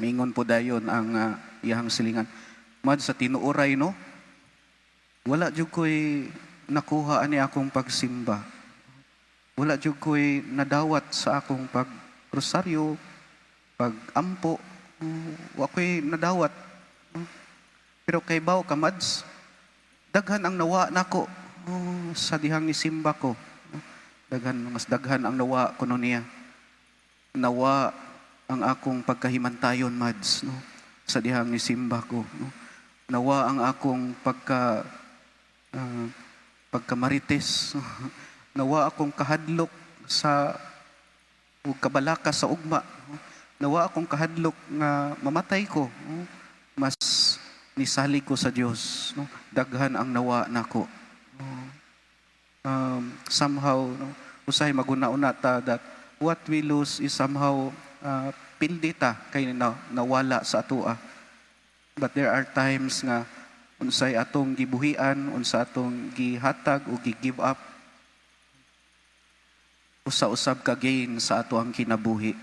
Mingon po dayon ang iyahang silingan. Mad, sa tinuoray, no? Wala jud ko'y nakuha ani akong pagsimba. Wala jud ko'y nadawat sa akong pagrosaryo, pagampo. Wa ko'y nadawat. Pero kabaw ka, Mads, daghan ang nawa nako, oh, sa dihang nisimba ko. Daghan, mas daghan ang nawa kuno niya. Nawa ang akong pagkahimantayon, Mads, no? Sa dihang nisimba ko, no? Nawa ang akong pagkamarites. Nawa akong kahadlok sa ug kabalaka sa ugma, no? Nawa akong kahadlok nga mamatay ko, no? Mas nisalig ko sa Dios, no? Daghan ang nawa nako, no? Somehow, no, usahay maguna-una ta that what we lose is somehow pildi ta kay na, nawala sa atoa. But there are times nga unsay atong gibuhian, unsa atong gihatag o gi-give up, usa-usab ka gain sa ato ang kinabuhi.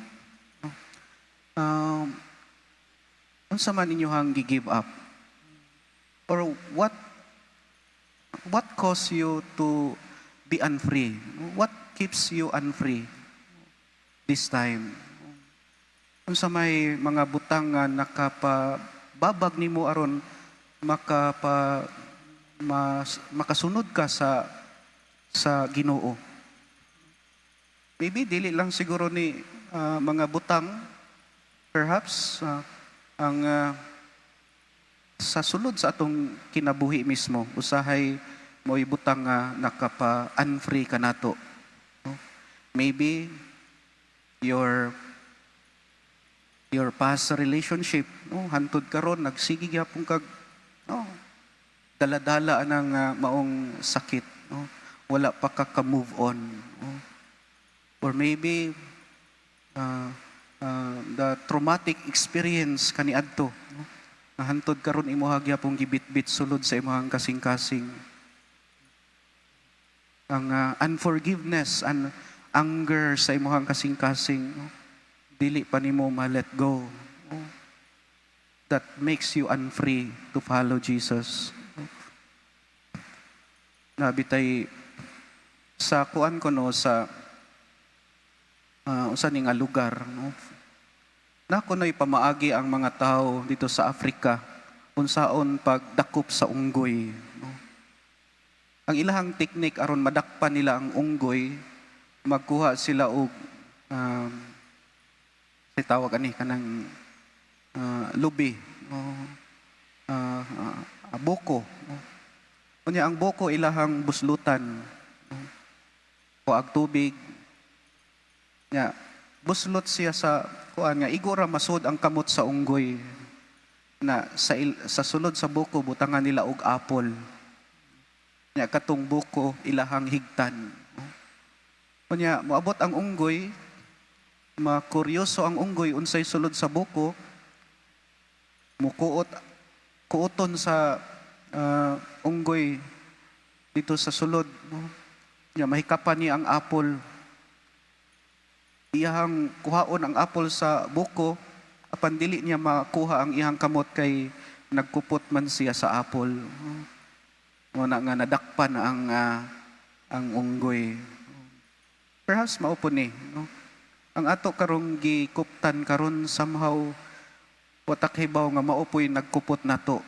Unsa man inyohang gi-give up? Or what cause you to be unfree? What keeps you unfree this time? Unsa may mga butang nga nakapababag nimo aron makasunod ka sa Ginoo? Maybe dili lang siguro ni mga butang, perhaps ang sa sulod sa atong kinabuhi mismo, usahay mo'y butang nga nakapa-unfree ka nato, no? Maybe your past relationship, no? Hantod karon nagsige gyapon kag, no, dala-dala ang maong sakit, no? Wala pa ka move on, no? Or maybe the traumatic experience kaniadto, no? Nga hantod karon imoha gyapon gibitbit sulod sa imong kasing-kasing, ang unforgiveness and anger sa imong kasing-kasing, no? Dili pa nimo ma-let go, no? That makes you unfree to follow Jesus, no? Nabitay sa kuan ko, no, sa usa ni nga lugar, no, na kuno'y pamaagi ang mga tao dito sa Africa unsaon pagdakop sa unggoy, no? Ang ilahang teknik aron madakpan nila ang unggoy, magkuha sila og si tawag ani kanang lubi, no? Buko, no? Unya ang buko ilahang buslutan, no? Kuag tubig nya, buslot siya sa kuan nga igo ra masud ang kamot sa unggoy na sa sulod sa buko butangan nila og apple. Nya katong buko ilahang higtan. Unya moabot ang unggoy, makuryoso ang unggoy unsay sulod sa buko, mukuot kuoton sa unggoy dito sa sulod, no? Nya mahikapan niya ang apple, iyahang kuhaon ang apple sa buko, apan dili niya makuha ang iyang kamot kay nagkupot man siya sa apple. Mo na nga nadakpan ang unggoy. Perhaps mao po ni, no? Ang ato karong gikuptan karon, somehow wa ta kahibaw nga mao po'y nagkupot nato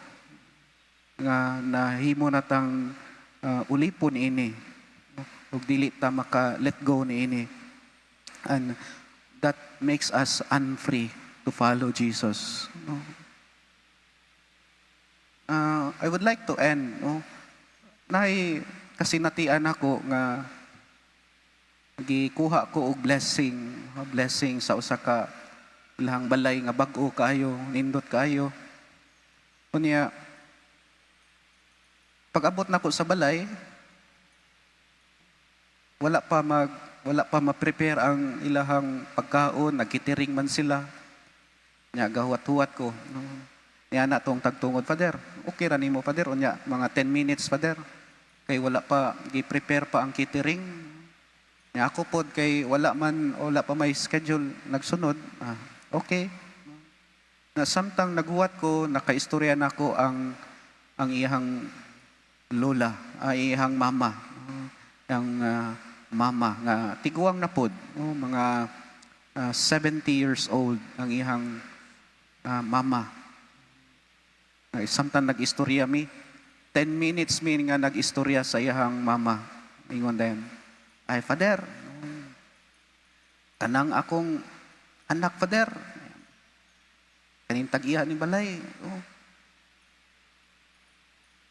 nga nahimo natang ulipon ini, no? Ug dili ta maka let go niini, and that makes us unfree to follow Jesus, no? I would like to end, no? Naay kasinatian ako nga gikuha ko og blessing, blessing sa usa ka ilahang balay nga bag-o kaayo, nindot kaayo. Unya pag-abot nako sa balay, wala pa ma-prepare ang ilahang pagkaon, nag-catering man sila. Nya gahuwat-huwat ko, no? Niya na tong tagtungod, "Father, okay ra nimo, Father? Unya mga 10 minutes, Father. Kay wala pa gi-prepare pa ang catering." Nya ako pod kay wala man, wala pa may schedule nagsunod. Ah, okay. Na samtang naghuwat ko, nakaistorya nako ang iyang lola, ay iyang mama, ang mama nga tiguang na pod, no, mga 70 years old ang iyang mama. Samtang nag-istorya mi, 10 minutes mi nga nag-istorya sa iyang mama. Ingon din, "Ay, Father, kanang akong anak, Father, kaning tag-iya ni balay, oh.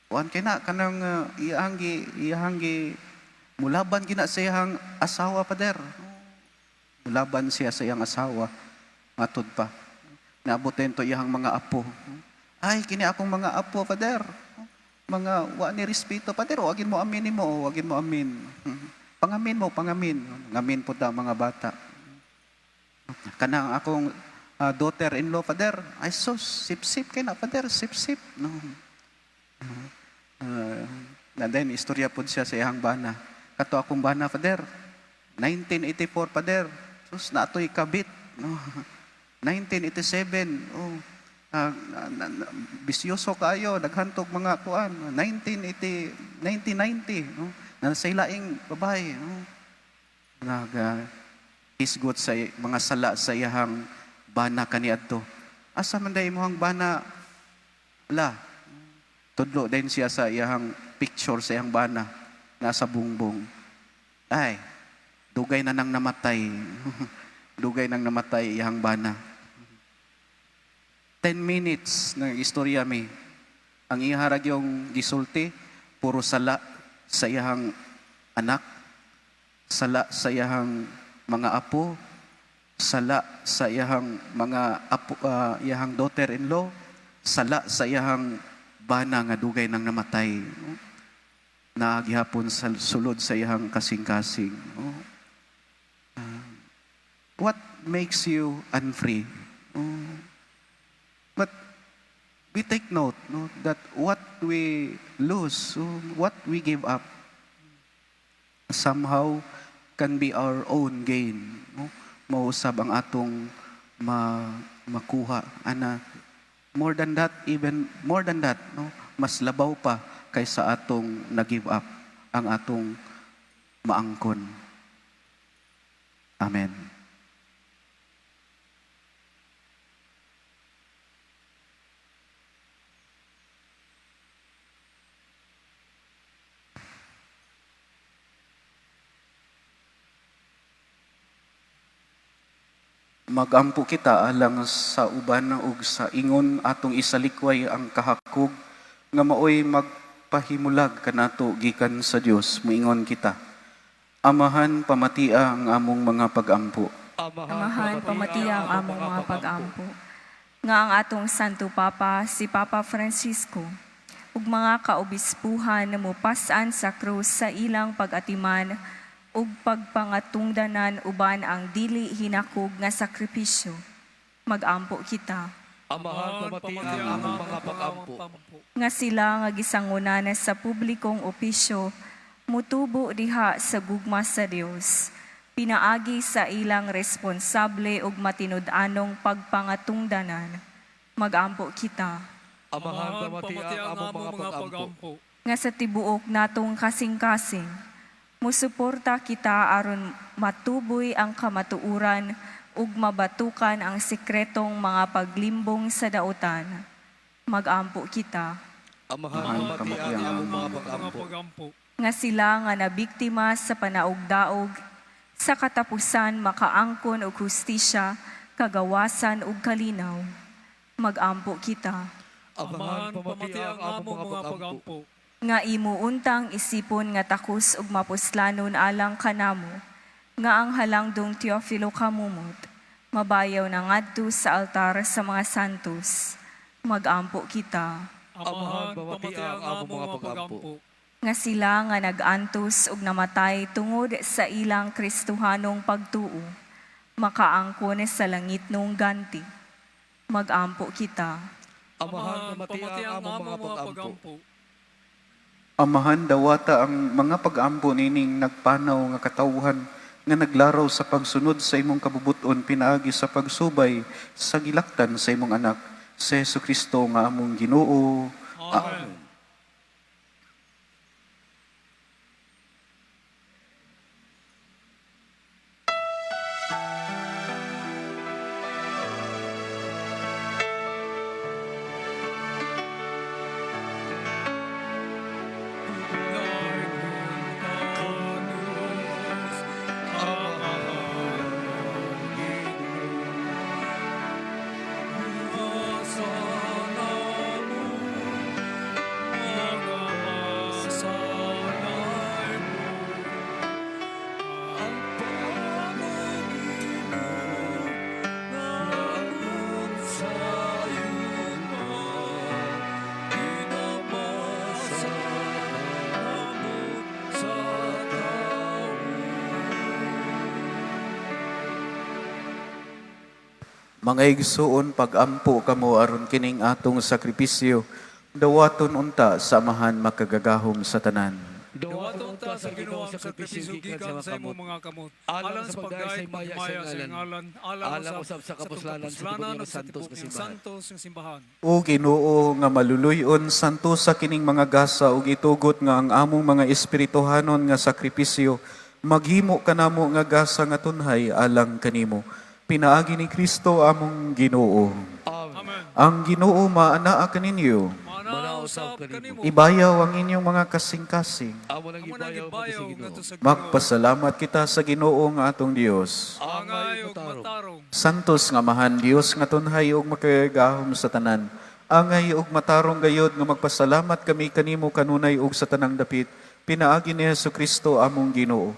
Kuan kay na kanang iyang gi mulaban gina sa iyang asawa, Father. Mulaban siya sa iyang asawa matud pa. Naabot din to iyang mga apo. Ay, kini akong mga apo, Father. Mga wa ni respeto, Father. Wagin mo amin mo, wagin mo amin. Pangamin mo, pangamin. Ngamin po ta mga bata. Kanang akong daughter-in-law, Father. Ay sus, sip-sip kay na, Father, sip-sip." No. Na then, istorya po siya sa iyang bana. "Kato akong bana, Father. 1984, Father. Sus, naatoy kabit. No. 1987, oh, bisyoso kayo, naghantog mga kuan. 1980, 1990, no? Nasa ilaing babae, no? Nag hisgot sa mga sala sa iyahang bana kaniadto. Asa man day imong bana la?" Tudlo din siya sa iyahang picture sa iyang bana nasa bungbong. "Ay, dugay na nang namatay." Dugay nang namatay iyang bana. 10 minutes ng istorya mi. Ang iharag yung gisulti, puro sala sa iyahang anak, sala sa iyahang mga apo, sala sa iyahang mga apo, iyahang daughter-in-law, sala sa iyahang bana nga dugay nang namatay. Naa gihapon sa sulod sa iyahang kasing-kasing. Oh. What makes you unfree? Oh. But we take note, no, that what we lose, oh, what we give up, somehow can be our own gain. No? Mausab ang atong makuha. Ana, more than that, even more than that, no? Mas labaw pa kaysa atong na-give up ang atong maangkon. Amen. Magampo kita alang sa uban ug sa ingon atong isalikway ang kahakog nga maoy magpahimulag kanato gikan sa Dios. Moingon kita. Amahan, pamatia ang among mga pagampo. Amahan, pamatia ang among mga pag-ampo. Nga ang atong Santo Papa, si Papa Francisco, ug mga kaobispuhan na mupas-an sa krus sa ilang pag-atiman ug pagpangatungdanan uban ang dili hinakog nga sakripisyo. Magampo kita. Amahan, pamatia ang among mga pag-ampo. Nga sila nga gisangunan sa publikong opisyo, mutubo diha sa gugma sa Dios, pinaagi sa ilang responsable ug matinud-anong pagpangatungdanan. Magampo kita. Amahan, pamatia ang among mga pag-ampo. Nga sa tibuok natong kasing-kasing, musuporta kita aron matuboy ang kamatuoran ug mabatukan ang sekretong mga paglimbong sa dautan. Magampo kita. Amahan, pamatia ang among mga pag-ampo. Nga sila nga nabiktima sa panaugdaog sa katapusan makaangkon og hustisya, kagawasan ug kalinaw. Magampo kita. Amahan, pamatia ang among mga pag-ampo. Nga imo untang isipon nga takos ug mapuslanon alang kanamo, nga ang halangdong Teofilo Camomot mabayaw na ngadto sa altar sa mga santos. Magampo kita. Amahan, pamatia ang among mga pag-ampo. Nga sila nga nag-antos ug namatay tungod sa ilang Kristohanong pagtuo, makaangkon sa langit nung ganti. Magampo kita. Amahan, pamatia ang among mga pag-ampo. Amahan, dawata ang mga pag-ampo nining nagpanaw nga katawhan nga naglaraw sa pagsunod sa imong kabubuton pinaagi sa pagsubay sa gilaktan sa imong anak, sa Hesukristo nga among Ginoo. Amen. Mga igsuon, pag-ampo kamo aron kining atong sakripisyo, dawaton unta sa Amahan makagagahom sa tanan. Dawaton ta sa Ginoo ang sakripisyo gikan sa imong mga kamot. Alang sa pagdait pagmaya sa iyang ngalan, alang usab sa kapuslanan sa tibuok niyang santos nga simbahan. O Ginoo nga maluluy-on, santo sa kining mga gasa ug itugot nga ang among mga espirituhanon nga sakripisyo maghimo kanamo nga gasa nga tunhay alang kanimo. Pinaagi ni Kristo among Ginoo. Amen. Ang Ginoo maanaa kaninyo. Manao usab kanimo. Ibayaw ang inyong mga kasing-kasing. Amo nang gibayaw ngadto sa Ginoo. Magpasalamat kita sa Ginoo nga atong Dios. Angay ug matarong. Santos nga Amahan Dios nga tunhay ug makagagahom sa tanan. Angay ug matarong gayod nga magpasalamat kami kanimo kanunay ug sa tanang dapit. Pinaagi ni Hesukristo among Ginoo.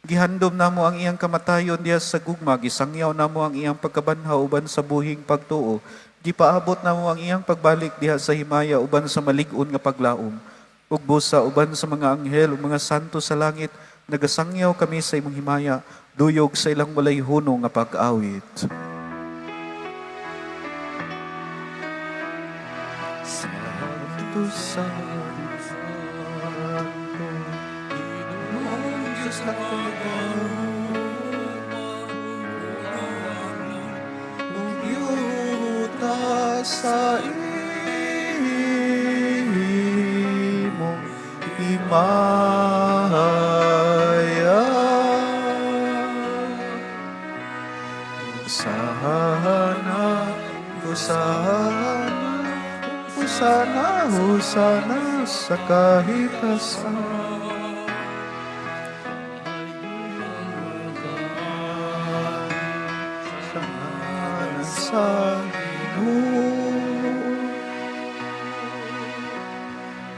Gihandom namo ang iyang kamatayon diha sa gugma, gisangyaw namo ang iyang pagkabanhaw uban sa buhing pagtuo. Gipaabot namo ang iyang pagbalik diha sa himaya uban sa malig-on nga paglaom. Ug busa uban sa mga anghel ug mga santo sa langit, nagasangyaw kami sa imong himaya, duyog sa ilang walay hunong nga pag-awit. Santo, Santo, Santo, Ginoong Diyos na ug yuta sa imong himaya. Hosana, Hosana, Hosana, Hosana sa kahitasan. Sa ngalan sa Ginoo.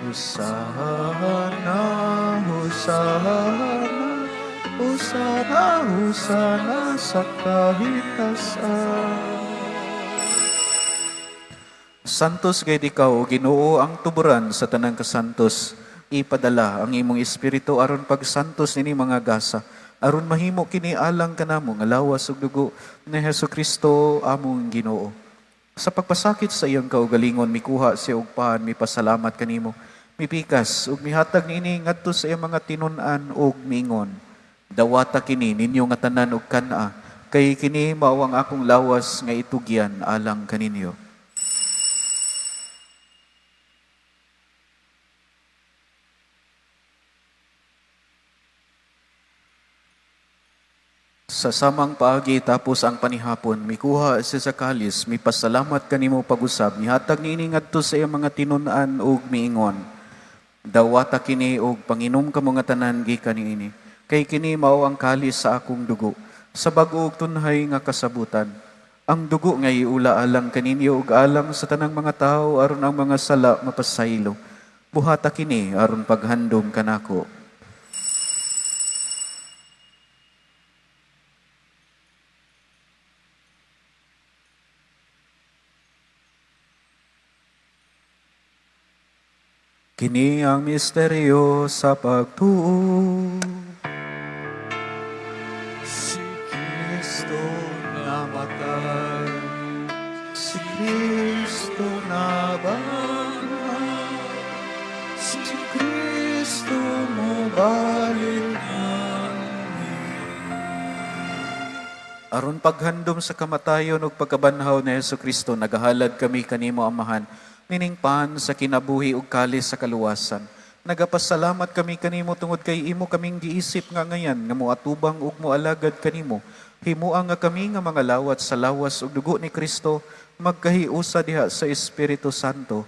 Hosana, Hosana, Hosana, Hosana sa kahitasan. Santos gayud ikaw, o Ginoo, ang tuburan sa tanang kasantos. Ipadala ang imong espiritu aron pagsantos nini mga gasa, aron mahimo kini alang kanamo nga lawas ug dugo ni Hesukristo among Ginoo. Sa pagpasakit sa iyang kaugalingon, mikuha siya og pan, mipasalamat kanimo, mipikas ug mihatag niini ngadto sa iyang mga tinun-an ug miingon: Dawata kini ninyo nga tanan og kan-a, kay kini mao ang akong lawas nga itugyan alang kaninyo. Sa samang paagi tapos ang panihapon, mikuha siya sa kalis, mipasalamat kanimo pag-usab, mihatag niini ngadto sa iyang mga tinun-an ug miingon: Dawata kini og panginom kamo nga tanan gikan niini, kay kini mao ang kalis sa akong dugo, sa bag-o ug tunhay nga kasabutan. Ang dugo nga iula alang kaninyo ug alang sa tanang mga tawo aron ang mga sala mapasaylo. Buhata kini aron paghandom kanako. Kini ang misteryo sa pagtuo. Si Kristo namatay, si Kristo nabanhaw, si Kristo mobalik. Aron paghandom sa kamatayon ug pagkabanhaw ni Hesukristo, nagahalad kami kanimo, Amahan, nining pan sa kinabuhi ug kalis sa kaluwasan. Nagapasalamat kami kanimo tungod kay imo kaming giisip nga ngayan nga moatubang ug moalagad kanimo. Himua nga kami nga mga lawat sa lawas ug dugo ni Kristo magkahiusa diha sa Espiritu Santo.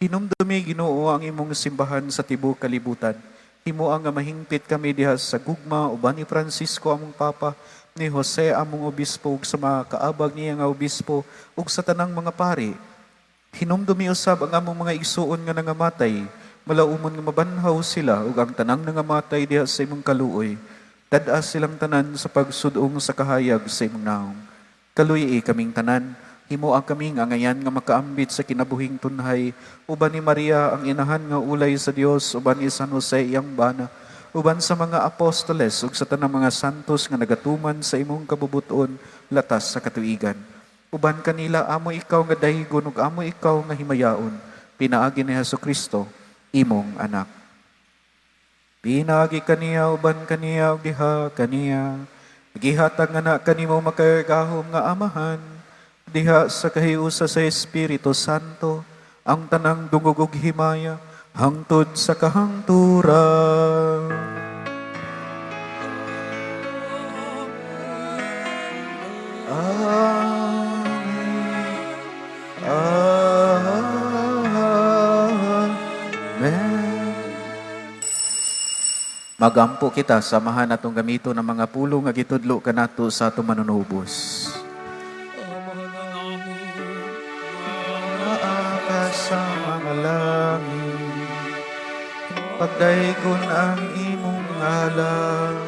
Hinumdumi, Ginoo, ang imong simbahan sa tibuok kalibutan. Himua nga mahingpit kami diha sa gugma uban ni Francisco among Papa, ni Jose among obispo ug sa mga kaabag niya nga obispo ug sa tanang mga pari. Hinumdumi usab ang among mga igsuon nga nangamatay, malaumon nga mabanhaw sila ug ang tanang nangamatay diha sa imong kaluoy. Dad-a silang tanan sa pagsud-ong sa kahayag sa imong naong. Kaluy-i kaming tanan, himoa kaming angayan nga makaambit sa kinabuhing tunhay, uban ni Maria ang inahan nga ulay sa Dios, uban ni San Jose iyang bana, uban sa mga apostoles ug sa tanang mga santos nga nagatuman sa imong kabubuton latas sa katuigan. Uban kanila amo ikaw nga daygon ug amo ikaw nga himayaon, pinaagi ni Hesukristo, imong anak. Pinaagi kaniya, uban kaniya, ug diha kaniya, gihatag nga na kanimo makagagahom nga Amahan, diha sa kahiusa sa Espiritu Santo, ang tanang dungog ug himaya, hangtod sa kahangturan. Amen. Amen. Magampo kita, samahan atong gamiton ang mga pulong nga gitudlo kanato sa atong manunubos. Naa ka sa mga langit, pagdaygon ang imong ngalan,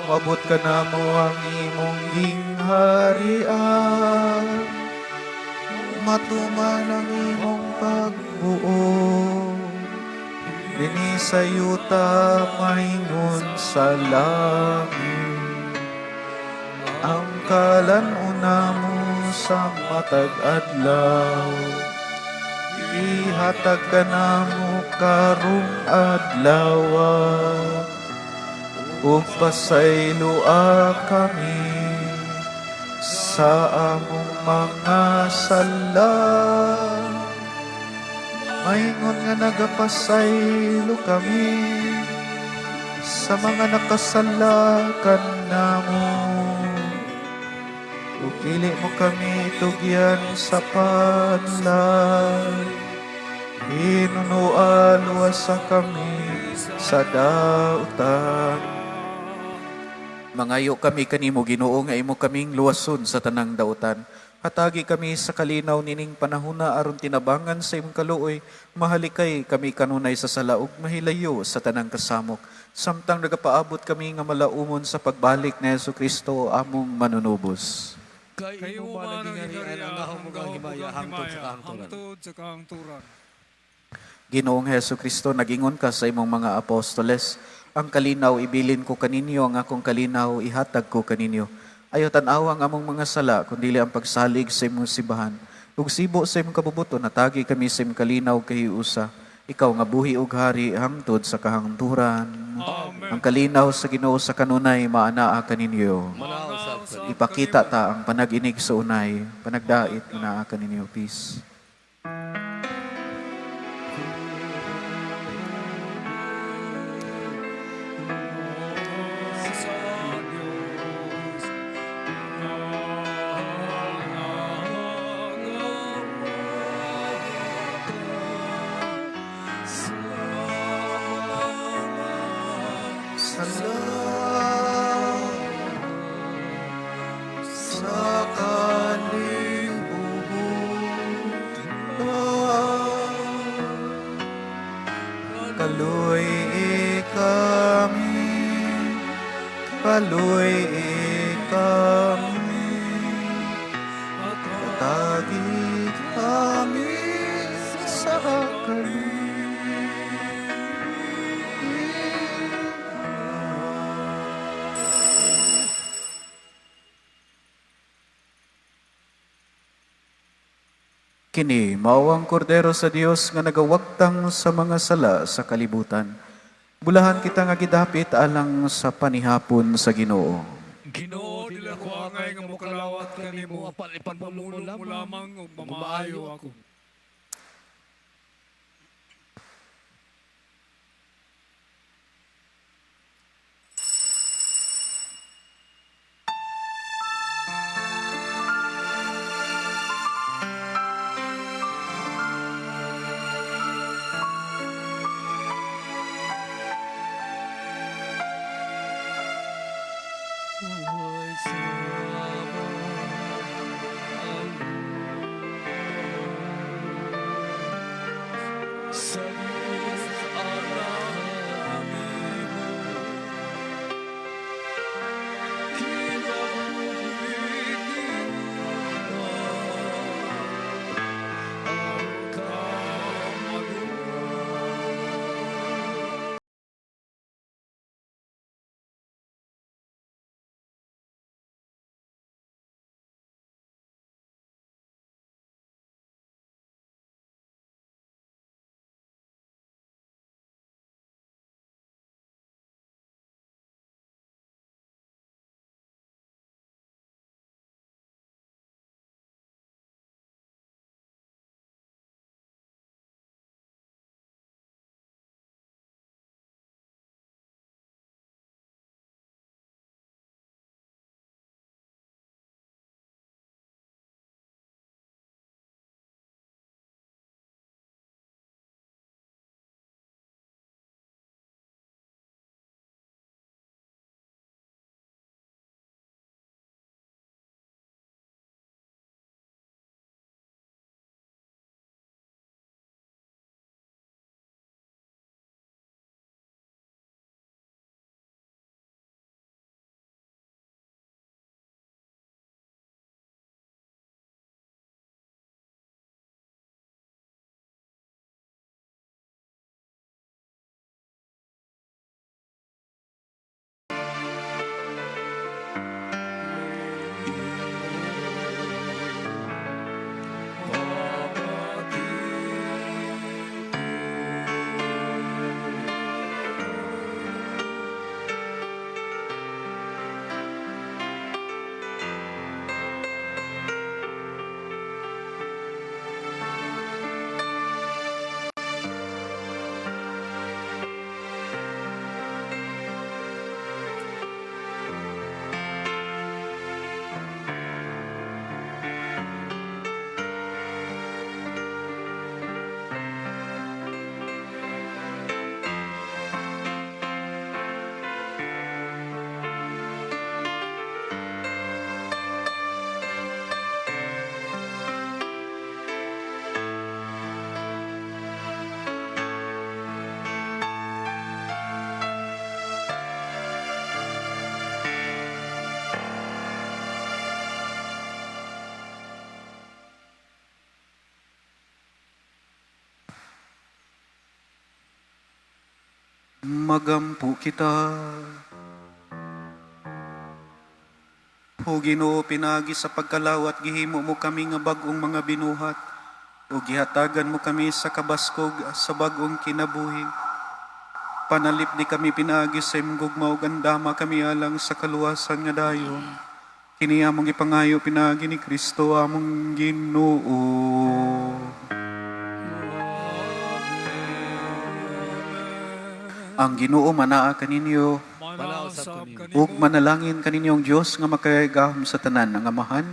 moabot kanamo ang imong gingharian, matuman ang imong pagbuot, dinhi sa yuta maingon sa langit. Ang kalan-on namo sa matag adlaw, ihatag kanamo karong adlaw, ug pasayloa kami sa among mga sala, maingon nga nagapasaylo kami sa mga nakasala kanamo. Ug dili mo kami tugyan sa panlay, hinunoa luwasa kami sa dautan. Mangayo kami kanimo, Ginoo, nga imo kaming luwason sa tanang dautan. Hatagi kami sa kalinaw nining panahona aron tinabangan sa imong kaluoy, mahalikay kami kanunay sa sala ug mahilayo sa tanang kasamok, samtang nagapaabot kami nga malaumon sa pagbalik ni Hesukristo among manunubos. Kay imo man ang gingharian, ang gahom ug ang himaya hangtod sa kahangturan. Hangtod sa kahangturan. Ginoong Hesukristo, nagingon ka sa imong mga apostoles, "Ang kalinaw ibilin ko kaninyo, ang akong kalinaw ihatag ko kaninyo. Ayaw tan-awa ang among mga sala, kundili ang pagsalig sa imong simbahan. Ug sibo sa imong kabubuton, hatagi kami sa imong kalinaw kahiusa. Ikaw nga buhi ug hari hangtod sa kahangturan." Amen. Ang kalinaw sa Ginoo sa kanunay maanaa kaninyo. Manaa usab kaninyo. Ipakita ta ang panag-inig sa unay, panagdait manaa kaninyo. Peace. Sa Diyos, Sala sa kalibutan, kaluy-i kami, kaluy-i kami, hatagi kami sa kaluy. Kini mao ang kordero sa Dios nga nagawagtang sa mga sala sa kalibutan. Bulahan kita nga gidapit alang sa panihapon sa Ginoo. Ginoo, dili ako angay nga mokalawat kanimo, Apan ipamulong ipamulong mo mo lamang ug mamaayo ako. Buhay sa sa Diyos anak mo. Kinabuhi ang kamagulang. Magampo kita. O Ginoo, pinagi sa pagkalawat gihimo mo kami nga bag-ong mga binuhat o gihatagan mo kami sa kabaskog sa bag-ong kinabuhi. Panalip ni kami pinaagi sa imong gugma ug andama kami alang sa kaluwasan nga dayon. Kini among ipangayo pinaagi ni Kristo among Ginoo. Ang Ginoo manaa kaninyo Manausab kanimo. ug manalangin kaninyong Dios nga makagagahom sa tanan, ang Amahan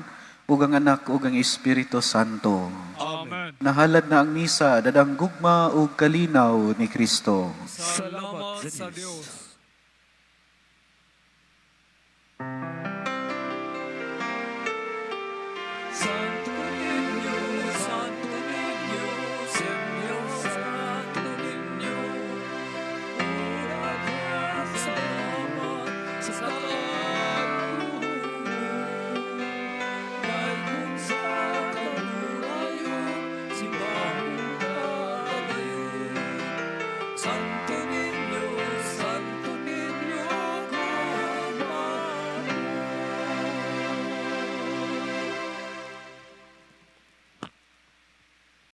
ug ang Anak ug ang Espiritu Santo. Amen. Nahalad na ang misa dadang gugma ug kalinaw ni Kristo. Salamat sa Dios.